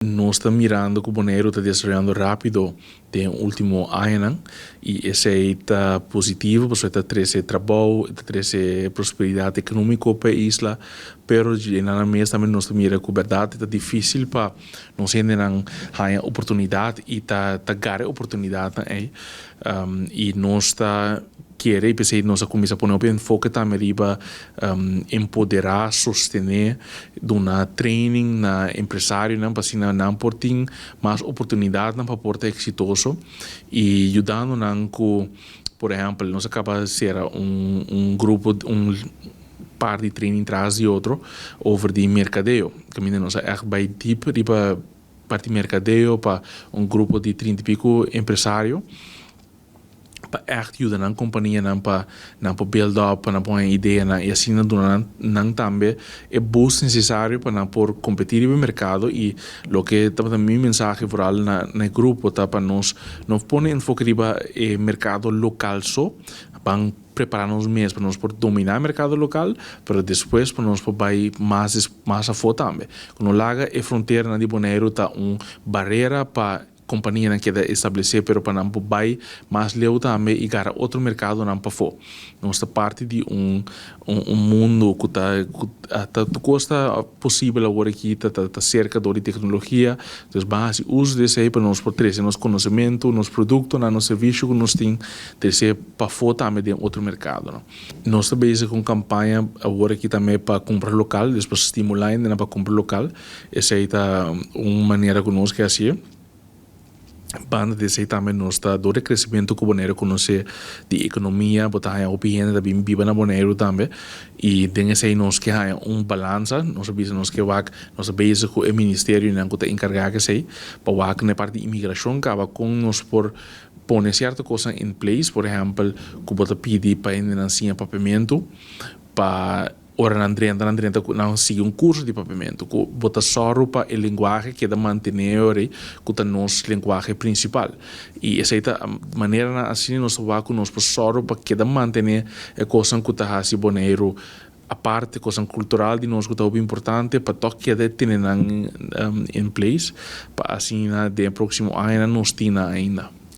Nos ta mirando ku Boneiru ta desaroyando rápido den último añanan i esei ta positivo pasobra e ta trese trabou, e ta trese prosperidat ekonómiko pa e isla, pero di nan mes tambe nos ta mira ku bèrdat e ta difísil pa nos hendenan haña oportunidat i ta ta gara e oportunidatnan ei. I nos ta kere i p'esei nos a kuminsá pone hopi enfoke tambe riba empoderá, sostené, duna training na empresarionan pa asina nan por tin mas oportunidatnan pa por ta eksitoso i yudando nan ku, por ehèmpel, nos a kaba sera un un grupo un par di training tras di otro over di merkadeo kaminda nos a ègt bai dip riba parti merkadeo pa un grupo di trinta i piku empresario pa ègt yuda nan kompanianan pa nan por build up, pa nan por haña ideanan i asina duna nan nan tambe e boost nesesario pa nan por kompetí riba e merkado. I loke tabata mi mensahe vooral na na e grupo ta pa nos no pone enfoke riba e merkado lokal so, ban prepará nos mes pa nos por dominá e merkado lokal, pero despues pa nos por bai mas mas afó tambe. Ku no laga e fronteranan di Boneiru ta un barera pa kompanianan keda establesé, pero pa nan por bai mas leu tambe i gara otro merkadonan pafó. Nos ta parti di un un mundu ku ta ku ta tur kos ta posibel awor aki, ta ta serka dor di teknologia. Entonces ban hasi uso di esei pa nos por trese nos konosementu, nos produktonan, nos servisio ku nos tin, trese pafó tambe den otro merkadonan. Nos ta bezig ku un kampaña awor aki tambe pa kumpra lokal, dus pa stimulá hendenan pa kumpra lokal. Esei ta un manera ku nos ke hasié. Banda di esei tambe nos ta dor e kresementu ku Boneiru konosé di ekonomia, bo ta haña hopi hende ta bin biba na Boneiru tambe i den esei nos ke haña un balansa. Nos a bisa nos ke wak, nos ta bezig ku e ministerionan ku ta enkargá ku esei pa wak na e parti di imigrashon kaba kon nos por pone sierto kosnan in place, por ehèmpel ku bo ta pidi pa hendenan siña papiamentu pa ora nan drenta, nan drenta ku nan sigui un kurso di papiamentu ku bo ta sòru pa e lenguahe keda mantené ora ku ta nos lenguahe prinsipal. I esei ta maneranan asina nos ta wak ku nos por sòru pa keda mantené e kosnan ku ta hasi Boneiru aparte, kosnan kultural di nos ku ta hopi importante pa tòg keda tene nan in place pa asina den e próksimo añanan nos tin nan ainda.